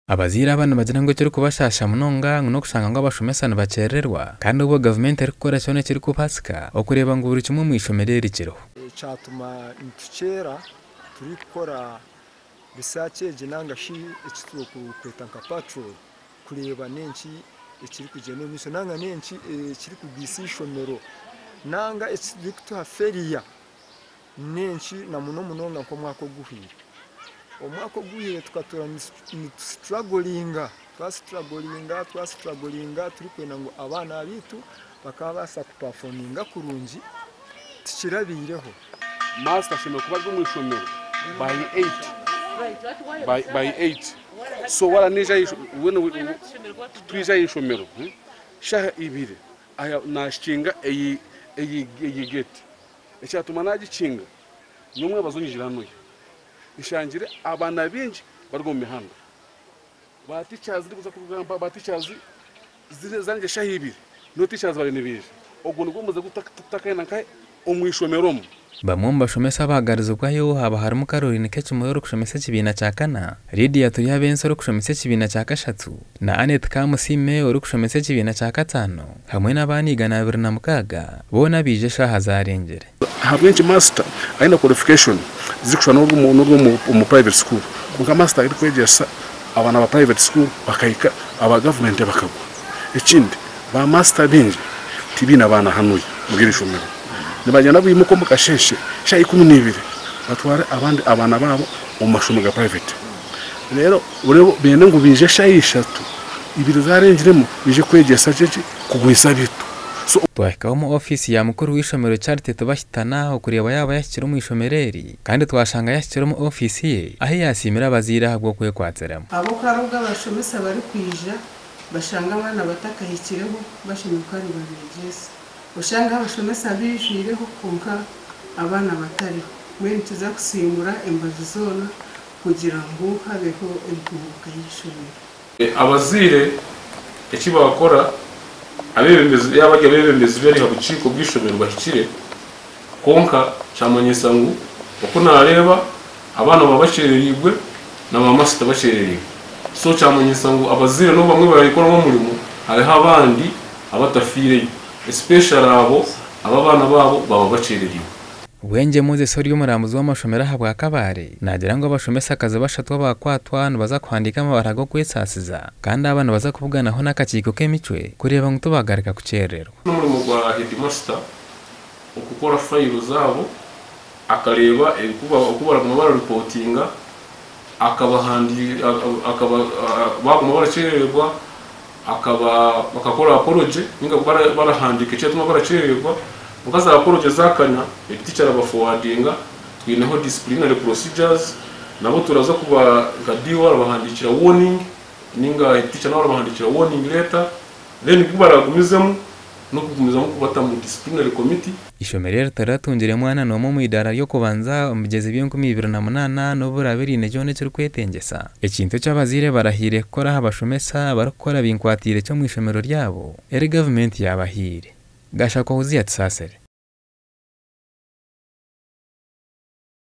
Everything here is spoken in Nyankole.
Abazaire aba nibagira ngu ekirikubashaasha munonga ngu n'okushanga ngu abashomesa nibakyerererwa kandi obwo gavumenti erikukora kyona ekirikubaasika okureeba ngu buri kimwe omu ishomero eri kiriho. Ekyatuma nitukyera turikukora research egi nanga shi eki turikweta nka patrol kureeba n'enki ekirikugyenda omu maisho nanga n'enki ekirikugwisa eishomero nanga ekirikutuha failure N'enki na muno munonga nk'omwaka oguhweire. Omwaka oguhweire tukatuura nitusituragoringa, twasituragoringa, twasituragoringa turikwenda ngu abaana baitu bakaabaasa kupafominga kurungi, tikirabaireho. Master ashemereire kuba ari omu ishomero by 8 by by 8 so waaba naija twija aha ishomero shaaha ibiri nakinga eyi eyi gate. Ekyatuma nagikinga n'omwebazo nyijire hanuya nshangire abaana baingi bari omu mihanda ba teachers ndikuza kugamba ba teachers ziri zangye eshaaha ibiri no teachers bariyo nibaija ogwo nigwo muze ogu tutakahenda nkahe omu ishomero omu. Bamwe omu bashomesa abaagarizibwayo haaba harimu Caroline Kekimuri orikushomesa ekibiina kya kana, Lydia Turyabensi orikushomesa ekibiina kya kashatu na Annet Kamusiime orikushomesa ekibiina kya kataano hamwe n'abaana 206 boona baija eshaaha zaarengire. Ahabw'enki master aine qualification zirikushushana n'orw'omu omu private school kwonka master arikwegyesa abaana ba private school bakahika aba government bakagwa. Ekindi ba master baingi tibaine baana hanuya omuri eri ishomero nibagyenda baimuka omu kasheeshe shaaha 12 batware abandi abaana baabo omu mashomero ga private. Reero oreebe benda ngu baije eshaaha ishatu, ibiri zaarengiremu baije kwegyesa ki ki kugwisa bitu. So. Twahikaho omu ofiisi ya mukuru w'eishomero Charity Tibahitana okureeba yaaba yahikire omu ishomero eri kandi twashanga yahikire omu ofiisi ye ahu yaasiimire abazaire ahabw'okwekwatsiramu. Ahabw'okuba obu abashomesa barikwija bashanga abaana batakahikireho bashemereire kuba nibabeegyesa. Oshange abashomesa baijwireho kwonka abaana batariho. Mbwenu nituza kusiimura embaju zoona kugira ngu habeho entunguuka y'eishomero. Abazaire eki baakora, abeebembezi yaaba bari abeebembezi bari aha bukiiko bw'eishomero bahikire, kwonka kyamanyisa ngu oku naareeba abaana baba bakyerereirwe na ba masita bakyerereirwe. So kyamanyisa ngu abazaire n'obu bamwe barikukoramu omurimo, hariho abandi abatafiireyo especially abo abu abaana baabo baaba bakyerereirwe. Bwengye Moses ori omurambuzi w'amashomero ahabwa Kabale naagira ngu abashomesakazi bashatu abaakwatwa nibaza kuhandiika amabaruha g'okwesaasiza kandi aba nibaza kubuganaho n'akakiiko k'emicwe kureeba ngu tibaagaruka kukyerererwa. N'omurimo gwa heedimasita okukora fayiro zaabo akareeba oku baraguma bararipotinga akaba baaguma barakyerererwa akaba bakakora apology ninga barahandiika ekyatuma barakyerererwa kwonka za apology zakanya head teacher arabaforwardinga twineho disciplinary procedures nabo turaza kuba nka DO arabahandiikira warning ninga head teacher nawe arabahandiikira warning letter then kubaragumizemu n'okugumizamu kubata mu disciplinary committee. Eishomero eri tiriratungire mwana n'omwe omu idaara ry'okubanza omu bigyezo by'enkumiibiri na munaana n'obu riraabe riine kyona ekirikwetengyesa. Ekintu eki abazaire barahiire kukora aha bashomesa barikukora binkwatiire ki omu ishomero ryabo eri gavumenti yaabahaire. Gashakwa Huzia Tusaasire.